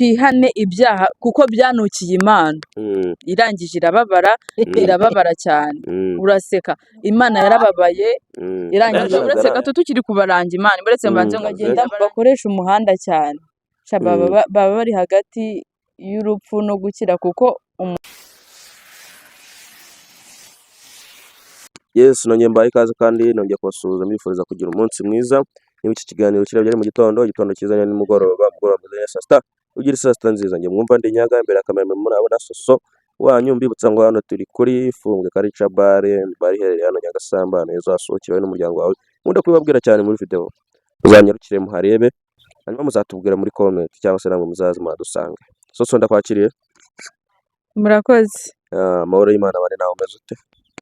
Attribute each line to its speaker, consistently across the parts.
Speaker 1: Twihane ibyaha kuko byanukiye Imana. Irangije irababara, irababara cyane. Uraseka, Imana yarababaye. Irangije, uretse gato tukiri kubaranga Imana, uretse mbanze ngo agenda bakoresha umuhanda cyane. Sha, baba baba bari hagati y'urupfu no gukira kuko
Speaker 2: Yes, nongeye mbahaye ikaze kandi nongeye kubasuhuza mbifuriza kugira umunsi mwiza. Niba iki kiganiro kirabye ari mu gitondo, igitondo cyiza, ni nimugoroba, mugoroba mwiza, saa sita, ugira saa sita nziza. Njye mwumva ndi Nyaga, imbere ya kamera murabona Soso wanyu. Mbibutsa ngo hano turi kuri Fumbwe Culture Bar, bar iherereye hano Nyagasamba, ahantu heza wasohokera wowe n'umuryango wawe. Nkunda kubibabwira cyane muri video. Muzanyarukire muharebe, hanyuma muzatubwira muri comment cyangwa se namwe muzaze muhadusange. Soso, ndakwakiriye.
Speaker 1: Murakoze.
Speaker 2: Ah, amahoro y'Imana abane nawe, umeze ute?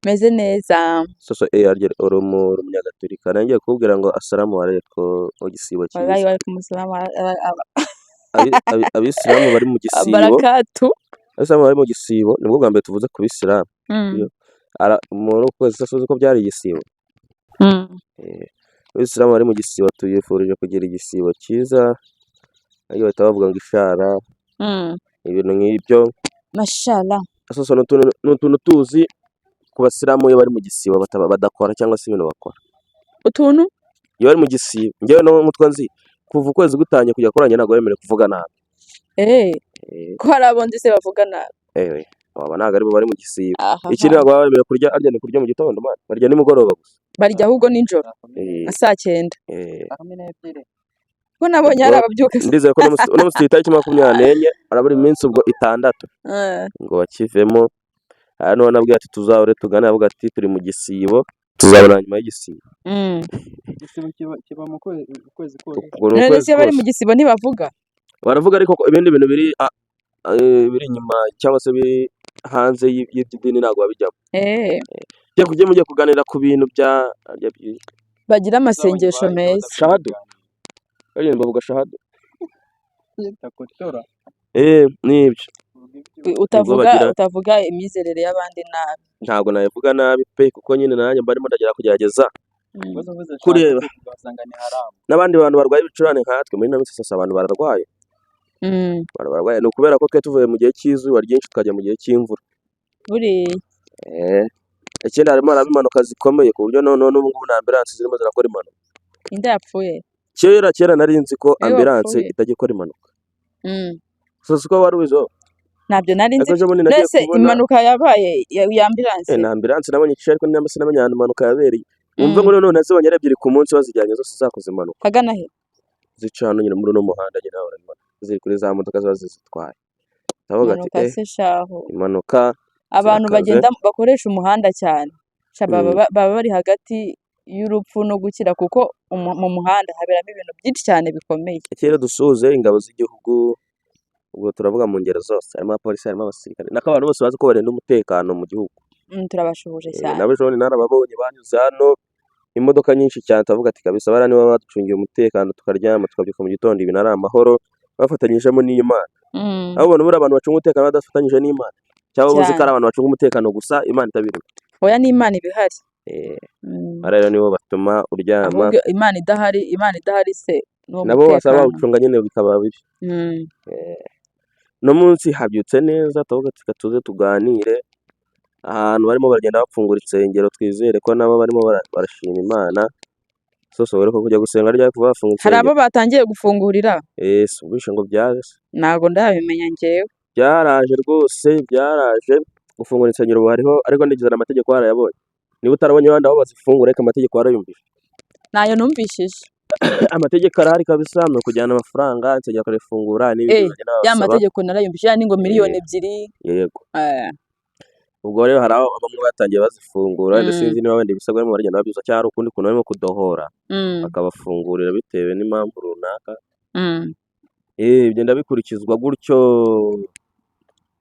Speaker 1: Meze neza.
Speaker 2: Soso, harya uri umunyagatolika? Nari ngiye kukubwira ngo asalamu alaikum, igisibo
Speaker 1: Wallahi
Speaker 2: cyiza.
Speaker 1: Walaikum salam.
Speaker 2: Abisilamu bari mu gisibo,
Speaker 1: Barakatu.
Speaker 2: abisilamu bari mu gisibo, nibwo bwa mbere tuvuze ku bisilamu. Muri uku kwezi se uzi ko byari igisibo? Abisilamu bari mu gisibo tubifurije kugira igisibo cyiza, ariko bahita bavuga ngo ishara, ibintu nk'ibyo.
Speaker 1: Mashallah.
Speaker 2: Soso, ni utuntu tuzi ku basilamu iyo bari mu gisibo badakora cyangwa se ibintu bakora.
Speaker 1: Utuntu?
Speaker 2: Iyo bari mu gisibo, njyewe n'umutwe nzi, kuva ukwezi gutangiye kujya kurangira ntabwo bemerewe kuvuga nabi.
Speaker 1: Ko hari abo nzi se bavuga nabi?
Speaker 2: Aba ntabwo aribo bari mu gisibo.
Speaker 1: Aha.
Speaker 2: Ikindi, ntabwo baba bemerewe kurya, harya ni kurya mu gitondo man, barya nimugoroba gusa.
Speaker 1: Barya ahubwo nijoro, nka saa 9. Ko nabonye hari ababyuka.
Speaker 2: Ndizera ko uno munsi turi itariki 24, harabura iminsi ubwo 6 ngo bakivemo. Hari n'uwo nabwiye ati tuzahure tugane, avuga ati turi mu gisibo, tuzabona nyuma y'igisibo.
Speaker 3: Igisibo kiba mu kwezi kose.
Speaker 2: Ubwo ni
Speaker 1: None
Speaker 2: ukwezi
Speaker 1: se iyo bari
Speaker 2: kose.
Speaker 1: mu gisibo ntibavuga?
Speaker 2: Baravuga, ariko ko ibindi bintu biri biri inyuma cyangwa se biri hanze y'iby'idini ntabwo babijyamo. Ugiye kujya mujya kuganira ku bintu bya
Speaker 1: Bagira amasengesho meza.
Speaker 2: Shahadu, bagenda bavuga shahadu.
Speaker 3: Takotora.
Speaker 2: Nibyo.
Speaker 1: Utavuga utavuga imyizerere y'abandi nabi.
Speaker 2: Ntabwo nabivuga nabi pe, kuko nyine nanjye mba ndimo ndagira kugerageza kureba.
Speaker 3: Ugasanga ni haramu.
Speaker 2: N'abandi bantu barwaye ibicurane nkatwe muri ino minsi. Sasa abantu bararwaye. Abantu bararwaye ni ukubera ko twe tuvuye mu gihe cy'izuba ryinshi tukajya mu gihe cy'imvura.
Speaker 1: Buriya.
Speaker 2: Ikindi, harimo haraba impanuka zikomeye ku buryo noneho n'ubu ngubu na ambulance zirimo zirakora impanuka.
Speaker 1: Inde yapfuye?
Speaker 2: Kera kera nari nzi ko
Speaker 1: Niwe
Speaker 2: ambulance
Speaker 1: wapfuye?
Speaker 2: itajya ikora impanuka. So siko wari ubizi wowe?
Speaker 1: Ntabyo nari nzi.
Speaker 2: Ariko ejo bundi nagiye
Speaker 1: Mbese
Speaker 2: kubona
Speaker 1: impanuka yabaye ya ambulance?
Speaker 2: Na ambulance nabonye iciye, ariko namba sinamenye ahantu impanuka yabereye. Wumve ngo noneho nazibonye ari ebyiri ku munsi bazijyanye zose zakoze impanuka.
Speaker 1: Hagana he?
Speaker 2: Zica hano nyine muri uno muhanda nyine hahora impanuka. Ziri kuri za modoka ziba zizitwaye. Ndavuga ati
Speaker 1: Impanuka se shaho.
Speaker 2: Impanuka
Speaker 1: Abantu
Speaker 2: zirakaze.
Speaker 1: bagenda bakoresha umuhanda cyane. Sha, baba baba bari hagati y'urupfu no gukira kuko mu muhanda haberamo ibintu byinshi cyane bikomeye.
Speaker 2: Kera dusuhuze ingabo z'igihugu, ubwo turavuga mu ngero zose, harimo abapolisi, harimo abasirikare, nako abantu bose bazi ko barinda umutekano mu gihugu.
Speaker 1: Turabashuhuje cyane.
Speaker 2: Nabo ejo bundi narababonye banyuze hano, imodoka nyinshi cyane, turavuga ati kabisa bariya nibo baducungiye umutekano tukaryama tukabyuka mu gitondo ibintu ari amahoro, bafatanyijemo n'Imana. Aho ubona buriya abantu bacunga umutekano badafatanyije n'Imana, cyangwa uzi ko
Speaker 1: Cyane.
Speaker 2: ari abantu bacunga umutekano gusa Imana itabirimo?
Speaker 1: Oya, n'Imana iba ihari.
Speaker 2: Bariya rero nibo batuma uryama.
Speaker 1: Ahubwo Imana idahari se n'uwo
Speaker 2: Nabo basaba
Speaker 1: mutekano.
Speaker 2: bawucunga nyine bikaba bibi. Uno munsi habyutse neza, turavuga ati reka tuze tuganire, ahantu barimo baragenda bafungura insengero, twizere ko nabo barimo barashima Imana. Sose, uheruka kujya gusenga ryari kuva bafunga
Speaker 1: Hari abo
Speaker 2: insengero?
Speaker 1: batangiye gufungurira?
Speaker 2: Si ubwishe ngo byaje se?
Speaker 1: Ntabwo ndabimenya njyewe.
Speaker 2: Byaraje rwose, byaraje. Gufungura insengero ubu hariho, ariko ndigizana amategeko warayabonye. Niba utarabonye abandi aho bazifungura, ariko amategeko warayumvise?
Speaker 1: Ntayo numvishije.
Speaker 2: Amategeko arahari kabisa, ni ukujyana amafaranga, insengero bakarifungura n'ibindi bagenda
Speaker 1: Ya
Speaker 2: babasaba.
Speaker 1: mategeko narayumvise, ya ni ngo miliyoni 2.
Speaker 2: Yego. Ubwo rero hari aho bamwe batangiye bazifungura, wenda sinzi niba wenda ibisabwa barimo baragenda babyuzuza cyangwa hari ukundi kuntu barimo kudohora, bakabafungurira bitewe n'impamvu runaka. Bigenda bikurikizwa gutyo.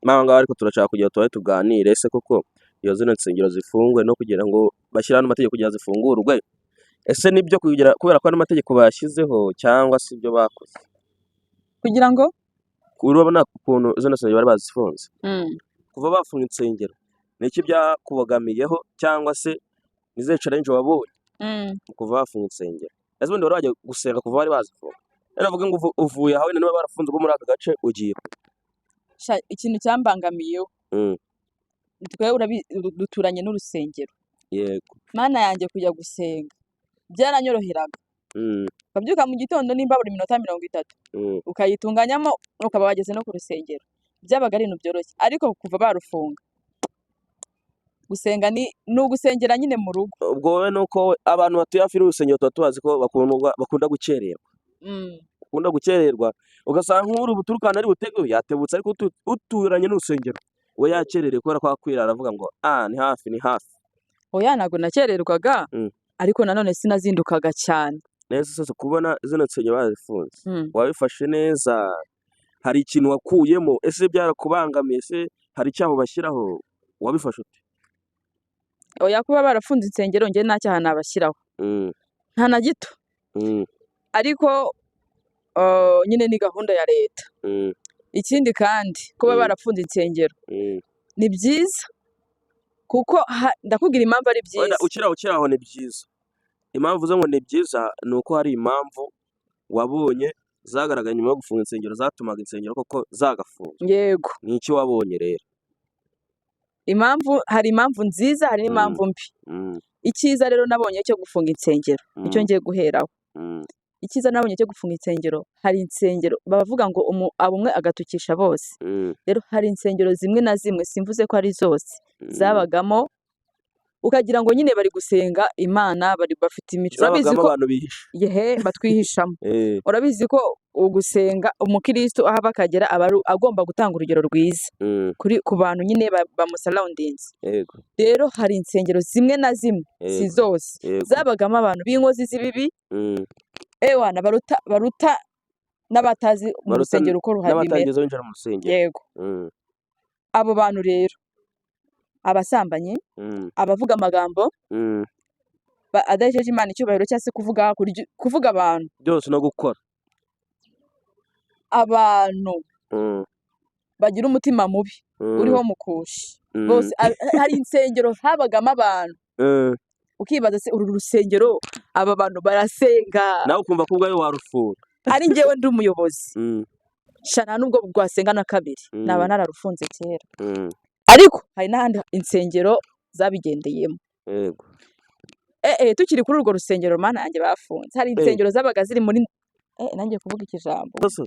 Speaker 2: N'aho ngaho ariko turashaka kugira tubaye tuganire, ese koko iyo zino nsengero zifungwe no kugira ngo bashyire ano mategeko kugira zifungurwe, ese nibyo kugira kubera ko ano mategeko bayashyizeho cyangwa se ibyo bakoze?
Speaker 1: Kugira ngo?
Speaker 2: Urabona ukuntu zino nsengero bari bazifunze. Kuva bafunga insengero, ni iki byakubogamiyeho cyangwa se ni izihe challenge wabonye mu kuva bafunga insengero? Ese ubundi wari wajya gusenga kuva bari bazifunga? Rero avuga ngo uvuye aho wenda niba barafunze ubwo muri aka gace ugiye.
Speaker 1: Sha, ikintu cyambangamiyeho, twe duturanye n'urusengero. Mana yanjye, kujya gusenga byaranyoroheraga. Ukabyuka mu gitondo, nimba buri minota 30, ukayitunganyamo, ukaba wageze no ku rusengero, byabaga ari ibintu byoroshye. Ariko kuva barufunga, gusenga ni ugusengera nyine mu rugo.
Speaker 2: Ubwo wowe nuko abantu batuye hafi y'urusengero tuba tubazi ko bakunda gukererwa. Bakunda gukererwa, ugasanga nk'uri buturukana ari butege yatebutse, ariko uturanye n'urusengero we yakererewe kubera ko akwirara, aravuga ngo: "Ah, ni hafi, ni hafi."
Speaker 1: Oya, ntabwo nakererwaga, ariko nanone sinazindukaga cyane.
Speaker 2: Neza. Sasa kubona zino nsengero barazifunze, wabifashe neza? Hari ikintu wakuyemo? Ese byarakubangamiye? Ese hari icyaha bashyiraho? Wabifashe ute?
Speaker 1: Oya, kuba barafunze insengero, njye nta cyaha nabashyiraho, nta na gito. Ariko nyine ni gahunda ya leta. Ikindi kandi, kuba barafunze insengero ni byiza, kuko ndakubwira impamvu ari
Speaker 2: Wenda
Speaker 1: byiza.
Speaker 2: Ukiri aho, ni byiza. Impamvu uvuze ngo ni byiza ni uko hari impamvu wabonye zagaragaye nyuma yo gufunga insengero zatumaga insengero koko zagafunzwe?
Speaker 1: Yego.
Speaker 2: Ni iki wabonye rero?
Speaker 1: Impamvu, hari impamvu nziza, hari n'impamvu mbi. Icyiza rero nabonye cyo gufunga insengero, nicyo ngiye guheraho. Icyiza nabonye cyo gufunga insengero, hari insengero bavuga ngo aba umwe agatukisha bose. Rero hari insengero zimwe na zimwe, simvuze ko ari zose, zabagamo ukagira ngo nyine bari gusenga Imana, bari bafite imico, urabizi
Speaker 2: Zabagamo
Speaker 1: ko
Speaker 2: abantu bihishe.
Speaker 1: Yehe, batwihishamo. Urabizi ko ugusenga, umukristo aho ava akagera aba agomba gutanga urugero rwiza kuri ku bantu nyine bamusurroundinze. Rero hari insengero zimwe na zimwe, si zose, zabagamo abantu b'inkozi z'ibibi, ewana baruta n'abatazi mu
Speaker 2: Baruta
Speaker 1: rusengero uko bimera.
Speaker 2: n'abatarigeze binjira mu rusengero.
Speaker 1: Yego. Abo bantu rero, abasambanyi, abavuga amagambo adahejeje Imana icyubahiro, cyangwa se kuvuga kuvuga abantu,
Speaker 2: Byose no gukora.
Speaker 1: abantu bagira umutima mubi, uriho mukushi bose. Hari insengero habagamo abantu ukibaza: se uru rusengero aba bantu barasenga?
Speaker 2: Nawe ukumva ko ubwawe warufunga.
Speaker 1: Ari njyewe ndi umuyobozi, sha, nta nubwo rwasenga na kabiri, naba nararufunze kera. Ariko hari n'ahandi insengero zabigendeyemo. Tukiri kuri urwo rusengero, Mana yanjye, bafunze, hari insengero zabaga ziri muri nanjye kuvuga iki jambo.
Speaker 2: Rwose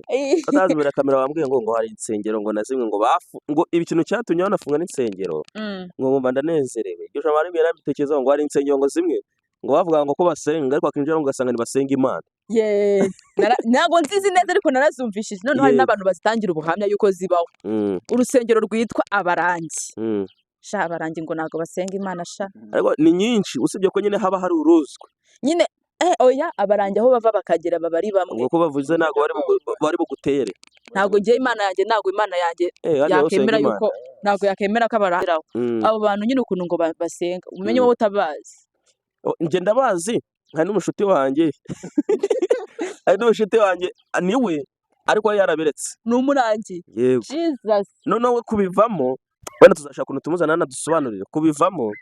Speaker 2: batazi imbere ya kamera bambwiye ngo hari insengero ngo na zimwe ngo bafu ngo ibi kintu cyatumye banafunga n'insengero, ngo nkumva ndanezerewe. Iryo jambo rimwe yarabitekerezaho, ngo hari insengero ngo zimwe ngo bavuga ngo ko basenga, ariko wakinjira ugasanga ntibasenga Imana.
Speaker 1: Ye, ntabwo nzizi neza, ariko narazumvishije. Noneho hari n'abantu bazitangira ubuhamya yuko zibaho. Urusengero rwitwa Abarangi. Sha, Abarangi ngo ntabwo basenga Imana, sha.
Speaker 2: Ariko ni nyinshi, usibye ko nyine haba hari uruzwi.
Speaker 1: Nyine oya, Abarangi aho bava bakagera baba ari bamwe.
Speaker 2: Ubwo ko bavuze ntabwo bari bugutere.
Speaker 1: Ntabwo ngiye, Imana yanjye, ntabwo Imana yanjye
Speaker 2: Hariya usenga
Speaker 1: yakemera
Speaker 2: Imana.
Speaker 1: yuko, ntabwo yakemera ko abarangiraho. Abo bantu nyine ukuntu ngo basenga, umenye wowe utabazi.
Speaker 2: Oh, njye ndabazi, hari n'umushuti wanjye niwe, ariko we yarabiretse.
Speaker 1: Ni umurangi?
Speaker 2: Yego.
Speaker 1: Jesus.
Speaker 2: Noneho we kubivamo, wenda tuzashaka ukuntu tumuzana anadusobanurire kubivamo,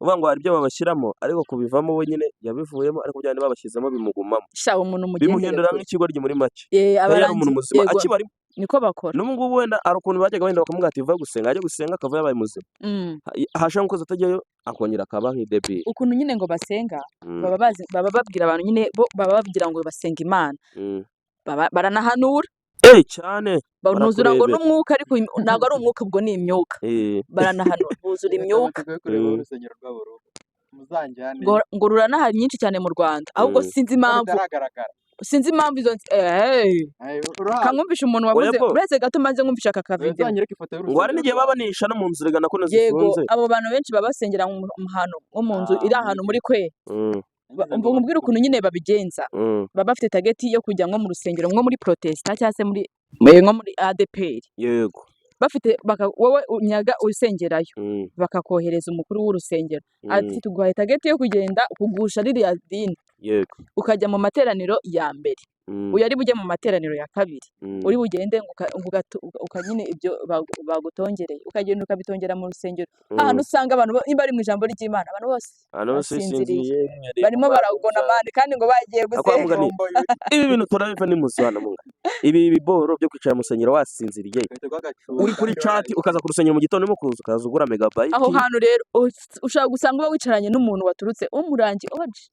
Speaker 2: uvuga ngo hari ibyo babashyiramo, ariko kubivamo we nyine yabivuyemo, ariko bya bindi babashyizemo bimugumamo.
Speaker 1: Sha, umuntu mugendere
Speaker 2: Bimuhindura
Speaker 1: kure.
Speaker 2: nk'ikigoryi muri make. Yari yari
Speaker 1: Abarangi
Speaker 2: umuntu muzima akibarimo.
Speaker 1: Niko bakora.
Speaker 2: N'ubu ngubu wenda hari ukuntu bajyaga wenda bakamubwira ati: "Va gusenga", ajya gusenga akava yabaye muzima. Hashira nk'ukwezi atajyayo, akongera akaba nk'idebile.
Speaker 1: Ukuntu nyine ngo basenga, baba bazi, baba babwira abantu nyine bo, baba babwira ngo basenga Imana. Baba baranahanura.
Speaker 2: Cyane.
Speaker 1: Banuzura ngo
Speaker 2: Barakurebera.
Speaker 1: n'umwuka, ariko ntabwo ari umwuka, ubwo ni imyuka. Baranahanura, buzura imyuka.
Speaker 3: Amatsiko yo kureba aho urusengero rwabo ruri, muzanjyane.
Speaker 1: Ngo ruranahari nyinshi cyane mu Rwanda, ahubwo sinzi
Speaker 3: Ko
Speaker 1: impamvu
Speaker 3: bitaragaragara.
Speaker 1: Sinzi impamvu izo
Speaker 3: Ay, urahazi.
Speaker 1: Kankumvisha umuntu wavuze.
Speaker 2: Oya bwo.
Speaker 1: Uretse gato maze nkumvisha aka kavideo.
Speaker 3: Uzanyereke ifoto
Speaker 2: Ngo hari
Speaker 3: y'urusengero
Speaker 2: n'igihe
Speaker 3: rwabo.
Speaker 2: baba banisha no mu nzu rega nako
Speaker 1: Yego.
Speaker 2: zifunze.
Speaker 1: Abo bantu benshi baba basengera mu hantu nko mu nzu
Speaker 3: Ah,
Speaker 1: iri ahantu muri kwe.
Speaker 3: Nagize
Speaker 1: Umva
Speaker 3: ngo
Speaker 1: nkubwire ukuntu nyine babigenza. Baba bafite target yo kujya nko mu rusengero, nko muri protesta cyangwa se muri nko muri ADPR. Bafite wowe unyaga usengerayo, bakakohereza umukuru w'urusengero, ati: "Tuguhaye target yo kugenda kugusha ririya dini." Ukajya mu materaniro ya mbere. Uyu ari bujye mu materaniro ya kabiri, uri bugende ngo nyine ibyo bagutongereye, ukagenda ukabitongera mu rusengero, ahantu usanga abantu niba ari mu ijambo ry'Imana, abantu bose
Speaker 2: Ahantu bose
Speaker 1: basinziriye,
Speaker 2: bisinziriye,
Speaker 1: barimo baragona mani kandi ngo bagiye
Speaker 2: Akwa
Speaker 1: gusenga.
Speaker 2: mugani, ibi bintu turabiva ni muzana munga. Ibi biboro byo kwicara mu rusengero wasinziriye, uri kuri chat ukaza ku rusengero mu gitondo urimo kuza ukaza ugura megabyte.
Speaker 1: Aho hantu rero ushobora gusanga uba wicaranye n'umuntu waturutse umurangi oje.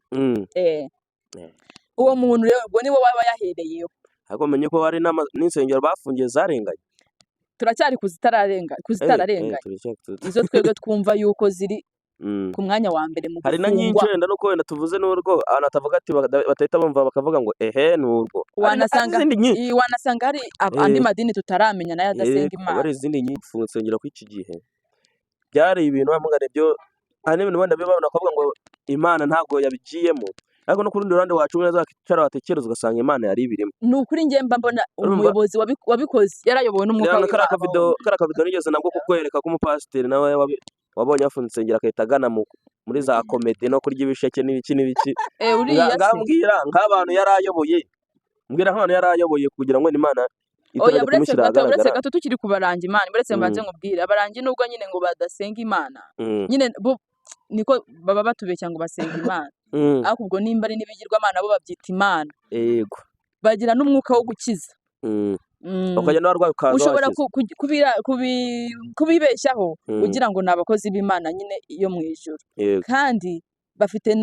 Speaker 1: Uwo muntu rero ubwo niwe waba yahereyeho.
Speaker 2: Ariko menye ko hari n'insengero bafungiye zarenganye.
Speaker 1: Turacyari kuzitararenga. Izo twebwe twumva yuko ziri ku mwanya wa mbere mu
Speaker 2: Hari na nyinshi
Speaker 1: gufungwa.
Speaker 2: wenda nuko wenda tuvuze n'urwo abantu batavuga ati batahita bumva bakavuga ngo ehe ni urwo.
Speaker 1: Wanasanga
Speaker 2: Hari izindi nyinshi.
Speaker 1: Wanasanga hari andi madini tutaramenya nayo adasenga Imana.
Speaker 2: Hari izindi nyinshi gufunga insengero kw'iki gihe. Byari ibintu bamugane byo hari n'ibintu wenda biba bakavuga ngo Imana ntabwo yabigiyemo. Ariko no ku rundi ruhande wacu neza wakicara watekereza ugasanga Imana yari ibirimo.
Speaker 1: Ni ukuri njye mba mbona umuyobozi wabikoze yarayobowe n'umwuka
Speaker 2: Rero
Speaker 1: w'Imana.
Speaker 2: kariya kavido nigeze nabwo kukwereka ko umupasiteri nawe wabonye afunze insengero agahita agana muri za komedi no kurya ibisheke n'ibiki n'ibiki.
Speaker 1: Uriya se.
Speaker 2: Ngambwira nk'abantu yari ayoboye. Mbwira nk'abantu yari ayoboye kugira ngo Imana
Speaker 1: Oya,
Speaker 2: itarajya kumushyira
Speaker 1: buretse
Speaker 2: ahagaragara.
Speaker 1: gato tukiri ku barangi Imana, buretse mbanze nkubwire, abarangi nubwo nyine ngo badasenga Imana, nyine bo niko baba batubeshya ngo basenga Imana. Ariko ubwo nimba ari n'ibigirwamana bo babyita Imana.
Speaker 2: Yego.
Speaker 1: Bagira n'umwuka wo gukiza.
Speaker 2: Ukajya n'abarwayi ukaza
Speaker 1: Ushobora
Speaker 2: wakize.
Speaker 1: kubibeshyaho ugira ngo ni abakozi b'Imana nyine yo mu ijuru. Kandi bafite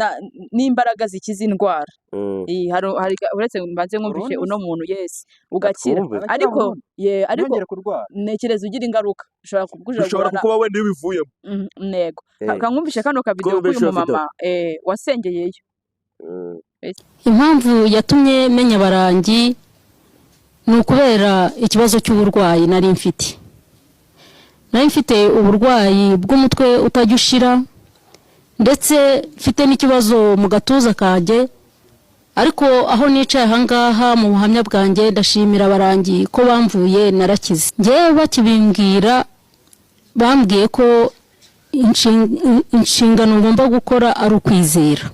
Speaker 1: n'imbaraga zikiza indwara. Hari uretse mbanze nkumvishe
Speaker 3: Burundu
Speaker 1: uno
Speaker 3: se?
Speaker 1: muntu, yes, ugakira.
Speaker 2: Atwumve.
Speaker 3: Arakira
Speaker 1: Ariko
Speaker 3: burundu?
Speaker 1: ye, ariko
Speaker 3: Ntiyongere kurwara.
Speaker 1: Ntekereza ugira ingaruka. Ushobora
Speaker 2: Bishobora
Speaker 1: guhura
Speaker 2: kuba wenda iyo ubivuyemo.
Speaker 1: Ntego. Kankumvishe kano kavideo
Speaker 2: Twumvishe
Speaker 1: k'uyu
Speaker 2: iyo video.
Speaker 1: mumama, wasengeyeyo.
Speaker 4: Impamvu yatumye menya abarangi ni ukubera ikibazo cy'uburwayi nari mfite. Nari mfite uburwayi bw'umutwe utajya ushira, ndetse mfite n'ikibazo mu gatuza kanjye, ariko aho nicaye aha ngaha mu buhamya bwanjye ndashimira abarangi ko bamvuye narakize. Njyewe bakibimbwira bambwiye ko inshingano ngomba gukora ari ukwizera.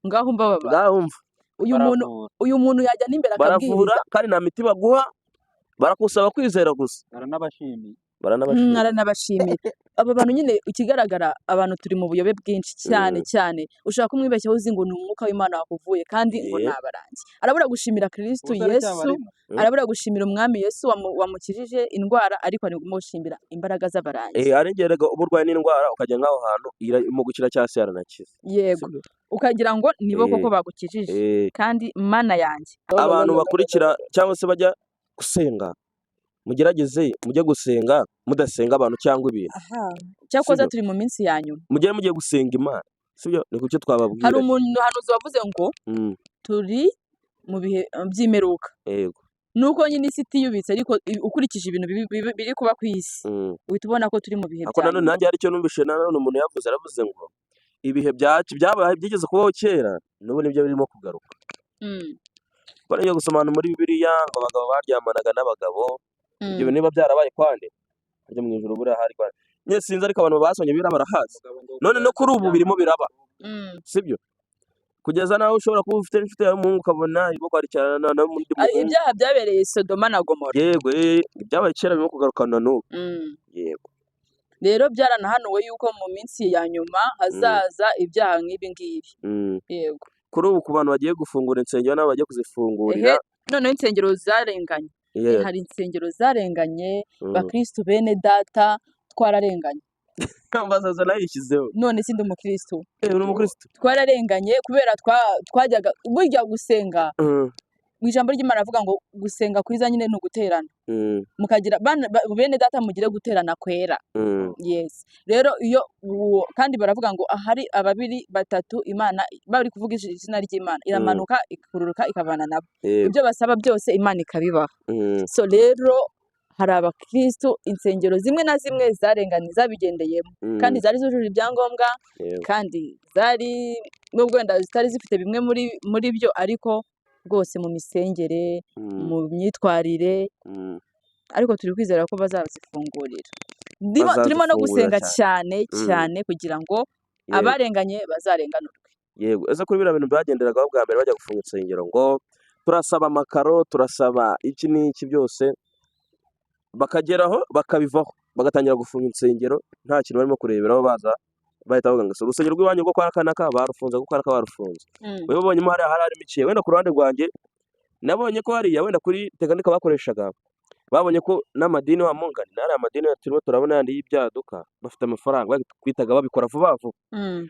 Speaker 1: Ngaho mbababa.
Speaker 2: Ngaho umva.
Speaker 1: Uyu muntu,
Speaker 3: Baravura.
Speaker 1: uyu muntu yajya n'imbere
Speaker 2: Baravura
Speaker 1: akabwiriza.
Speaker 2: kandi nta miti baguha, barakusaba kwizera gusa.
Speaker 3: Baranabashimiye.
Speaker 2: Baranabashimiye.
Speaker 1: Aranabashimiye. Aba bantu nyine ikigaragara abantu turi mu buyobe bwinshi cyane cyane. Ushobora kumwibeshyaho uzi ngo ni umwuka w'Imana wakuvuye kandi ngo ni abarangi. Arabura gushimira Kristo
Speaker 3: Ubwo
Speaker 1: Yesu,
Speaker 3: aracyabarimo.
Speaker 1: arabura gushimira Umwami Yesu wamukijije indwara, ariko ari gushimira imbaraga z'abarangi.
Speaker 2: Hari igihe rega uba urwaye n'indwara ukajya nk'aho hantu mu gukira cyangwa se yaranakize.
Speaker 1: Yego.
Speaker 2: Sibyo?
Speaker 1: Ukagira ngo nibo koko bagukijije. Kandi Mana yanjye.
Speaker 2: Abantu bakurikira cyangwa se bajya gusenga, mugerageze mujye gusenga mudasenga abantu cyangwa ibintu.
Speaker 1: Cyakoze
Speaker 2: Sibyo?
Speaker 1: turi mu minsi ya nyuma.
Speaker 2: Mujye mugiye gusenga Imana. Sibyo? Ni kucyo twababwira.
Speaker 1: Hari umuhanuzi wavuze ngo turi mu bihe by'imperuka.
Speaker 2: Yego.
Speaker 1: Nuko nyine isi itiyubitse, ariko ukurikije ibintu biri kuba ku isi, uhita ubona ko turi mu bihe
Speaker 2: Ariko
Speaker 1: bya
Speaker 2: nanone
Speaker 1: nyuma.
Speaker 2: nanjye hari icyo numvise nanone umuntu yavuze, aravuze ngo ibihe byabaye byigeze kubaho kera, n'ubu nibyo birimo kugaruka. Kuko nagiye gusoma ahantu muri Bibiliya ngo abagabo baryamanaga n'abagabo, ibyo bintu niba byarabaye kwande, harya mu ijuru buriya hari kwande. Nyine sinzi, ariko abantu basomye Bibiliya barahazi. None no kuri ubu birimo biraba. Sibyo? Kugeza naho ushobora kuba ufite inshuti yawe y'umuhungu ukabona irimo kwandikirana n'undi muhungu.
Speaker 1: Ibyaha byabereye Sodoma na Gomora.
Speaker 2: Yego, ibyabaye kera birimo kugarukana n'ubu. Yego.
Speaker 1: Rero byaranahanuwe yuko mu minsi ya nyuma hazaza ibyaha nk'ibi ngibi. Yego.
Speaker 2: Kuri ubu ku bantu bagiye gufungura insengero n'abo bagiye kuzifungurira.
Speaker 1: Noneho insengero zarenganye. Hari insengero zarenganye, bakristu bene data twararenganye.
Speaker 2: Bazaza nayishyizeho.
Speaker 1: None si ndi umukristu.
Speaker 2: Uri umukristu?
Speaker 1: Twararenganye kubera twajyaga burya gusenga. Mu ijambo ry'Imana avuga ngo gusenga kwiza nyine ni uguterana. Mukagira bene data mugire guterana kwera. Yes. Rero iyo kandi baravuga ngo ahari ababiri batatu Imana bari kuvuga izina ry'Imana iramanuka ikururuka ikavana nabo. Ibyo basaba byose Imana ikabibaha. So rero hari abakristo insengero zimwe na zimwe zarenganye zabigendeyemo kandi zari zujuje ibyangombwa kandi zari nubwo wenda zitari zifite bimwe muri byo, ariko rwose mu misengere, mu myitwarire, ariko turi kwizera ko bazazifungurira. Turimo no
Speaker 2: Bazazifungurira
Speaker 1: gusenga
Speaker 2: cyane.
Speaker 1: cyane cyane kugira ngo abarenganye bazarenganurwe.
Speaker 2: Yego, ese kuri biriya bintu bagenderagaho bwa mbere bajya gufunga insengero, ngo turasaba amakaro, turasaba iki n'iki byose, bakageraho bakabivaho, bagatangira gufunga insengero nta kintu barimo kureberaho, baza bahita bavuga ngo "Se urusengero rw'iwanyu rwo kwa kanaka barufunze, kuko kanaka barufunze." Wewe ubonyemo hariya hari harimo ikihe? Wenda ku ruhande rwanjye nabonye ko hariya wenda kuri tekinika bakoreshaga, babonye ko n'amadini wa mungani n'ariya madini turimo turabona yandi y'ibyaduka bafite amafaranga, bahitaga babikora vuba vuba.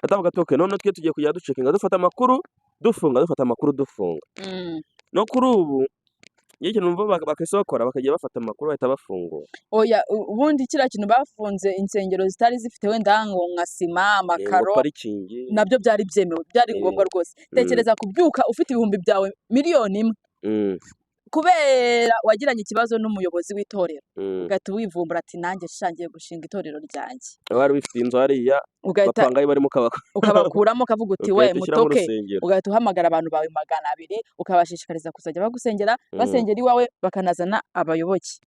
Speaker 2: Batavuga ati okay, none twe tugiye kujya ducekinga, dufata amakuru dufunga, dufata amakuru dufunga. No kuri ubu iyo ikintu numva bakahise bakora, bakajya bafata amakuru bahita bafungura.
Speaker 1: Oya, ubundi kiriya kintu bafunze insengero zitari zifite wenda ngo nka sima,
Speaker 2: ngo
Speaker 1: amakaro,
Speaker 2: parikingi,
Speaker 1: nabyo byari byemewe, byari ngombwa rwose. Tekereza kubyuka ufite ibihumbi byawe 1,000,000 kubera wagiranye ikibazo n'umuyobozi w'itorero, ugahita wivumbura ati nanjye sha ngiye gushinga itorero ryanjye.
Speaker 2: Wari wifite inzu hariya,
Speaker 1: ugahita
Speaker 2: bapangayo barimo ukabaka,
Speaker 1: ukabakuramo ukavuga uti we
Speaker 2: ugahita ushyiramo
Speaker 1: mutoke,
Speaker 2: urusengero.
Speaker 1: Ugahita uhamagara abantu bawe 200 ukabashishikariza kuzajya bagusengera, basengera iwawe, bakanazana abayoboke.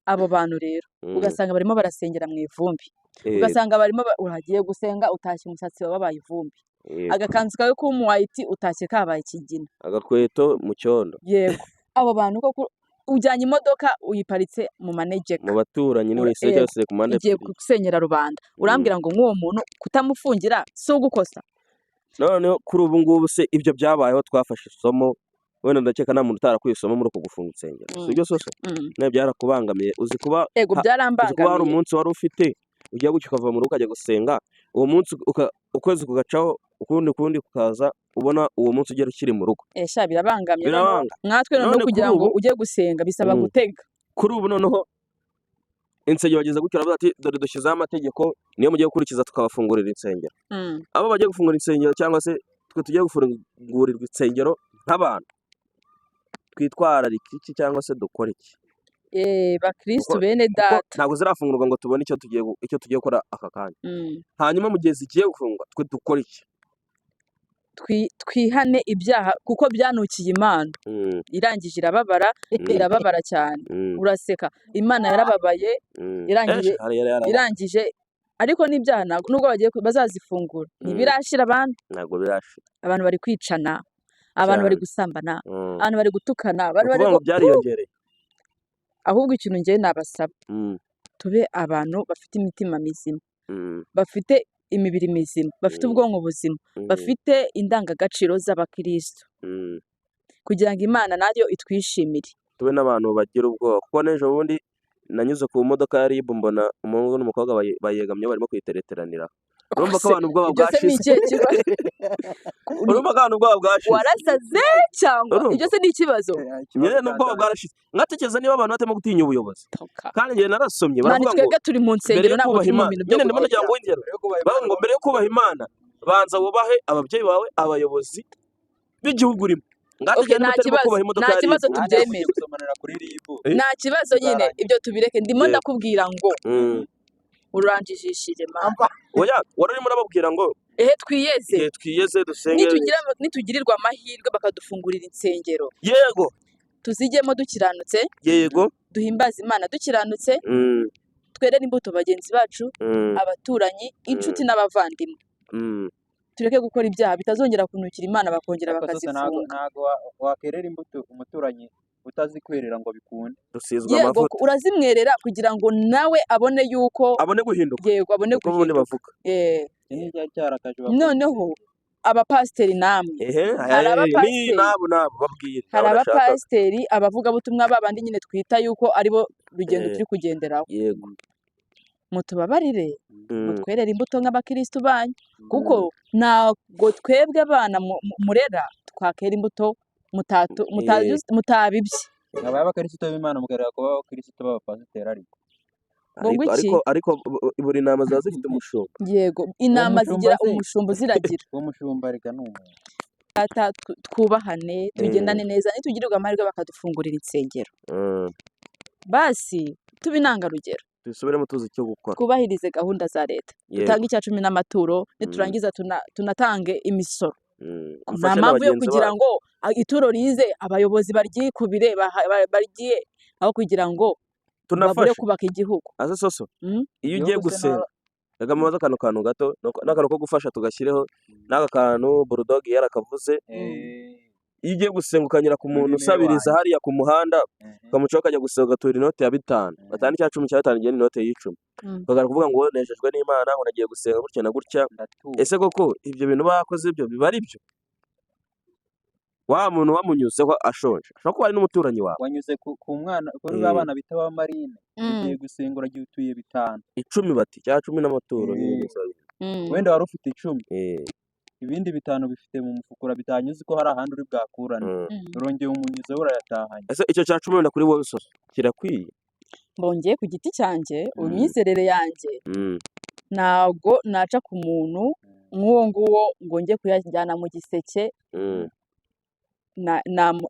Speaker 1: Abo bantu rero ugasanga barimo barasengera mu ivumbi, ugasanga barimo uragiye gusenga utashye umusatsi wawe wabaye ivumbi, agakanzu kawe k'umuwayiti utashye kabaye ikigina,
Speaker 2: agakweto mu cyondo.
Speaker 1: Yego, abo bantu koko ujyanye imodoka uyiparitse mu manegeka,
Speaker 2: mu baturanyi niwe wese cyose ku mpande
Speaker 1: igiye
Speaker 2: ebyiri.
Speaker 1: Gusenyera rubanda. Urambwira ngo nk'uwo muntu kutamufungira si ugukosa?
Speaker 2: Noneho kuri ubu ngubu se ibyo byabayeho, twafashe isomo, wenda ndakeka nta muntu utarakuye isomo muri uku gufunga insengero, si byo sose? Nawe byarakubangamiye, uzi kuba
Speaker 1: Ego,
Speaker 2: uzi kuba hari
Speaker 1: byarambangamiye.
Speaker 2: umunsi wari ufite ujya gutya ukava mu rugo ukajya gusenga, uwo munsi ukwezi kugacaho, ukundi kundi kukaza, ubona uwo munsi ugera ukiri mu rugo.
Speaker 1: Sha birabangamye noneho.
Speaker 2: Birabanga.
Speaker 1: Mwatwe noneho
Speaker 2: None
Speaker 1: kugira
Speaker 2: kuri
Speaker 1: ngo
Speaker 2: ubu
Speaker 1: ujye gusenga bisaba gutega.
Speaker 2: Kuri ubu noneho insengero bageze gutya baravuga ati dore dushyizeho amategeko, niyo mugiye gukurikiza tukabafungurira insengero. Abo bagiye gufungura insengero cyangwa se twe tugiye gufungurirwa insengero nk'abantu, twitwararike iki cyangwa se dukore iki?
Speaker 1: Bakristu
Speaker 2: Kuko
Speaker 1: bene
Speaker 2: kuko
Speaker 1: data,
Speaker 2: ntabwo zirafungurwa ngo tubone icyo tugiye gukora aka kanya. Hanyuma mu gihe zigiye gufungwa twe dukore iki?
Speaker 1: Twihane ibyaha kuko byanukiye Imana. Irangije irababara, irababara cyane. Uraseka, Imana yarababaye, irangije
Speaker 2: Hari yari
Speaker 1: irangije, ariko n'ibyaha ntabwo nubwo bagiye bazazifungura ntibirashira abantu.
Speaker 2: Ntabwo birashira.
Speaker 1: Abantu bari kwicana, abantu bari
Speaker 2: Cyane.
Speaker 1: gusambana, abantu bari gutukana,
Speaker 2: Ni
Speaker 1: abantu bari
Speaker 2: ukuvuga ngo byariyongereye.
Speaker 1: Ahubwo ikintu njyewe nabasaba, tube abantu bafite imitima mizima, bafite imibiri mizima, bafite ubwonko buzima, bafite indangagaciro z'abakristo, kugira ngo Imana nayo itwishimire.
Speaker 2: Tube n'abantu bagira ubwoba, kuko n'ejo bundi nanyuze ku modoka ya RIB mbona umuhungu n'umukobwa bayegamye barimo kuyitereteranira. Urumva ko
Speaker 1: Se,
Speaker 2: abantu ubwoba
Speaker 1: ibyo se ni
Speaker 2: bwashize.
Speaker 1: ikihe kibazo?
Speaker 2: Urumva ko abantu ubwoba bwashize.
Speaker 1: Warasaze cyangwa?
Speaker 2: Urumva?
Speaker 1: Ibyo se ni ikibazo?
Speaker 2: Nyine n'ubwoba bwarashize, ngatekereza niba abantu batarimo gutinya ubuyobozi.
Speaker 1: Toka.
Speaker 2: Kandi njye narasomye,
Speaker 1: Mani,
Speaker 2: baravuga ngo
Speaker 1: twebwe turi mu
Speaker 2: mbere
Speaker 1: nsengero,
Speaker 2: yo
Speaker 1: ntabwo
Speaker 2: kubaha
Speaker 1: turi mu
Speaker 2: Imana,
Speaker 1: bintu byo
Speaker 2: nyine ndimo ndagira ngo wongere, bavuga ngo mbere yo kubaha Imana banza wubahe ababyeyi bawe, abayobozi b'igihugu urimo.
Speaker 1: Okay,
Speaker 2: Ngatekereza
Speaker 1: nta
Speaker 2: niba utarimo
Speaker 1: kibazo,
Speaker 2: kubaha imodoka
Speaker 1: nta
Speaker 2: ya RIB.
Speaker 1: kibazo, tubyemere.
Speaker 3: Gusomanira kuri RIB.
Speaker 1: Nta kibazo nyine, ibyo tubireke. Ndimo ndakubwira ngo uranjijishije mama.
Speaker 2: Oya, wari urimo urababwira ngo
Speaker 1: Ehe, twiyeze.
Speaker 2: Igihe twiyeze dusenge.
Speaker 1: Nitugirirwa amahirwe bakadufungurira insengero, tuzijyemo dukiranutse, duhimbaze Imana dukiranutse, twerere imbuto bagenzi bacu, abaturanyi, inshuti n'abavandimwe. Tureke gukora ibyaha bitazongera kunukira Imana bakongera
Speaker 3: Ariko sose ntabwo
Speaker 1: bakazifunga.
Speaker 3: Ntabwo wakerera imbuto umuturanyi utazi kwerera ngo bikunde.
Speaker 2: Dusizwe
Speaker 1: Yego,
Speaker 2: amavuta.
Speaker 1: Urazimwerera kugira ngo nawe abone yuko
Speaker 2: abone guhinduka.
Speaker 1: Yego, abone
Speaker 2: Niko ubundi
Speaker 1: guhinduka.
Speaker 2: bavuga.
Speaker 3: Iki ni cyari cyarakaje abakozi.
Speaker 1: Noneho abapasiteri namwe,
Speaker 2: Ehe,
Speaker 1: hari
Speaker 2: ni
Speaker 1: abapasiteri,
Speaker 2: nabo nabo babwire,
Speaker 1: hari
Speaker 2: nabo nashakaga.
Speaker 1: abapasiteri, abavugabutumwa babandi nyine twita yuko aribo rugendo turi kugenderaho, mutubabarire, mutwerere imbuto nk'abakirisitu banyu, kuko ntabwo twebwe abana murera twakera imbuto mutabibye.
Speaker 3: Abaye abakristo b'Imana mukareba kuba abakristo b'abapasiteri ariko.
Speaker 1: Ngo
Speaker 2: Ariko
Speaker 1: iki?
Speaker 2: Ariko buri ntama ziba zifite umushumba.
Speaker 1: Yego, intama
Speaker 3: Mushumba
Speaker 1: zigira
Speaker 3: se?
Speaker 1: umushumba uziragira.
Speaker 3: Uwo mushumba reka ni umuntu.
Speaker 1: Data, twubahane, tugendane neza. Nitugirirwa amahirwe bakadufungurira insengero, basi tube intangarugero.
Speaker 2: Dusubiremo tuzi icyo gukora.
Speaker 1: Twubahirize gahunda za leta, dutange icya cumi n'amaturo, niturangiza tunatange imisoro. Nta
Speaker 2: Dufashe na
Speaker 1: mpamvu yo
Speaker 2: bagenzi
Speaker 1: kugira
Speaker 2: bacu.
Speaker 1: ngo ituro rize abayobozi baryikubire, barye aho kugira ngo babure
Speaker 2: Tunafashe
Speaker 1: kubaka igihugu.
Speaker 2: Ase soso, iyo ugiye
Speaker 3: Igihugu se
Speaker 2: gusenga Reka mubaze akantu kantu gato n'akantu ko gufasha tugashyireho n'aka kantu Bulldog yarakavuze. Iyo ugiye gusenga ukanyura ku muntu
Speaker 3: Uyu ni
Speaker 2: usabiriza
Speaker 3: wanjye.
Speaker 2: hariya ku muhanda, ukamucaho ukajya gusenga, ugatura inote ya 5, 5 cya 10 cya 5 igihe ni inote y'icumi, ukagaruka kuvuga ngo nejejwe n'Imana, ngo nagiye gusenga gutya na gutya.
Speaker 3: Ndatura.
Speaker 2: Ese koko ibyo bintu bakoze byo biba ari byo? Wa muntu wamunyuzeho ashonje ashobora kuba ari n'umuturanyi wawe.
Speaker 3: Wanyuze ku mwana, kuri ba bana bita ba marine, ugiye gusenga, uragiye, utuye 5.
Speaker 2: 10 bati cya 10 n'amaturo nyine gusa.
Speaker 3: Wenda wari ufite 10, ibindi 5 bifite mu mufuka, urabitahanye uzi ko hari ahandi uri bwakurane, urongeye umunyuzeho, urayatahanye.
Speaker 2: Ese icyo cya 10 wenda kuri wowe Soso kirakwiye?
Speaker 1: Mbongeye ku giti cyanjye, imyizerere yanjye, ntabwo naca ku muntu nk'uwo nguwo ngo njye kuyajyana mu giseke.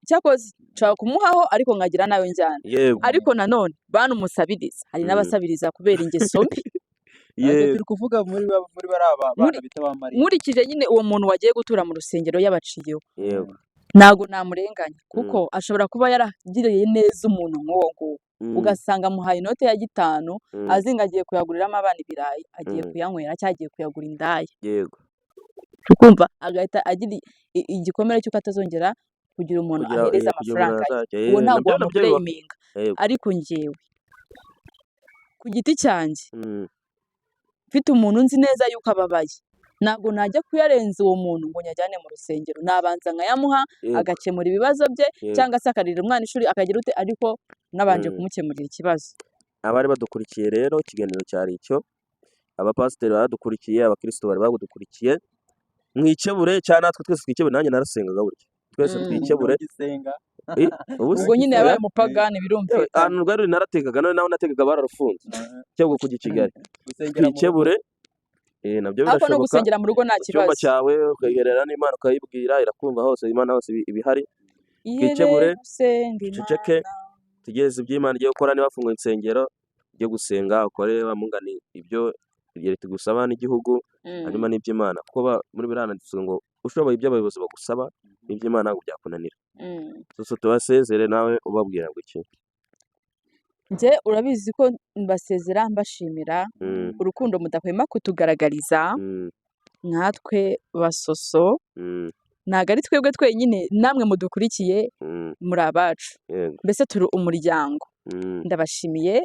Speaker 1: Cyakoze nshobora kumuhaho ariko nkagira nawe njyana. Ariko nanone bantu musabiriza, hari n'abasabiriza kubera ingeso mbi.
Speaker 3: Ntabwo turi kuvuga muri bariya bana bita ba marine.
Speaker 1: Nkurikije nyine uwo muntu wagiye gutura mu rusengero yabaciyeho, ntabwo namurenganya kuko ashobora kuba yaragiriye neza umuntu nk'uwo nguwo, ugasanga amuhaye inote ya 5, azi ngo agiye kuyaguriramo abana ibirayi, agiye kuyanywera cyangwa agiye kuyagura indaya. Ukumva agahita agira igikomere cy'uko atazongera kugira umuntu
Speaker 2: Kugira
Speaker 1: ahereza
Speaker 2: kugira umuntu
Speaker 1: amafaranga ye.
Speaker 2: azajya
Speaker 1: Uwo ntabwo
Speaker 2: nabyo bibaho.
Speaker 1: wamubureminga. Ariko njyewe ku giti cyanjye, mfite umuntu nzi neza yuko ababaye, ntabwo najya kuyarenza uwo muntu ngo nyajyane mu rusengero. Nabanza nkayamuha, agakemura ibibazo bye, cyangwa se akarira umwana ishuri, akagira ute, ariko nabanje kumukemurira ikibazo.
Speaker 2: Abari badukurikiye rero, ikiganiro cyari icyo. Abapasiteri baradukurikiye, abakristo bari badukurikiye, mwikebure cyangwa natwe twese twikebure. Nanjye narasengaga burya, twese twikebure.
Speaker 3: Ugisenga?
Speaker 2: Ubu se
Speaker 1: Ubwo nyine
Speaker 2: oya.
Speaker 1: yabaye umupagani,
Speaker 2: Yewe,
Speaker 1: birumvikana.
Speaker 2: ahantu rwari ruri narategaga, none naho nategaga bararufunze cyangwa kujya i Kigali.
Speaker 3: Gusengera mu rugo.
Speaker 2: Twikebure, nabyo
Speaker 1: Ariko no
Speaker 2: birashoboka.
Speaker 1: gusengera mu rugo nta
Speaker 2: Mu cyumba
Speaker 1: kibazo.
Speaker 2: cyawe ukegerera n'Imana, ukayibwira, irakumva hose. Imana hose iba ihari.
Speaker 1: Ihere
Speaker 2: Twikebure,
Speaker 1: gusenga
Speaker 2: duceceke,
Speaker 1: Imana.
Speaker 2: tugereze ibyo Imana igiye gukora. Niba bafunguye insengero, ujye gusenga, ukore wa mungani ibyo leta igusaba n'igihugu, hanyuma n'iby'Imana, kuko muri biriya handitswe ngo ushoboye ibyo abayobozi bagusaba, n'iby'Imana ntabwo byakunanira. Soso, tubasezere nawe ubabwira ngo iki?
Speaker 1: Njye urabizi ko mbasezera mbashimira urukundo mudahwema kutugaragariza nkatwe basoso. Ntabwo ari twebwe twenyine, namwe mudukurikiye muri abacu, mbese turi umuryango. Ndabashimiye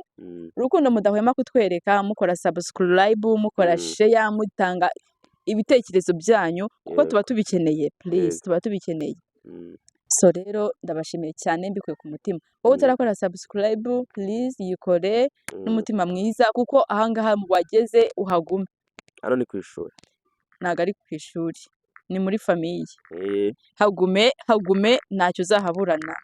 Speaker 1: urukundo mudahwema kutwereka, mukora subscribe, mukora share, mutanga ibitekerezo byanyu, kuko tuba tubikeneye, please, tuba tubikeneye. So rero ndabashimiye cyane mbikuye ku mutima. Wowe utarakora subscribe, please yikore n'umutima mwiza, kuko ahangaha wageze uhagume.
Speaker 2: Hano ni ku ishuri.
Speaker 1: Ntabwo ari ku ishuri, ni muri famille. Hagume, hagume, ntacyo uzahaburana.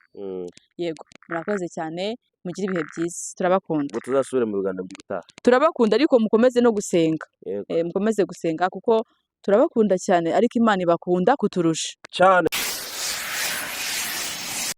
Speaker 1: Yego, murakoze cyane, mugire ibihe byiza, turabakunda.
Speaker 2: Ngo tuzasubire mu biganiro by'ubutaha.
Speaker 1: Turabakunda, ariko mukomeze no gusenga. Mukomeze gusenga kuko turabakunda cyane, ariko Imana ibakunda kuturusha.
Speaker 2: Cyane.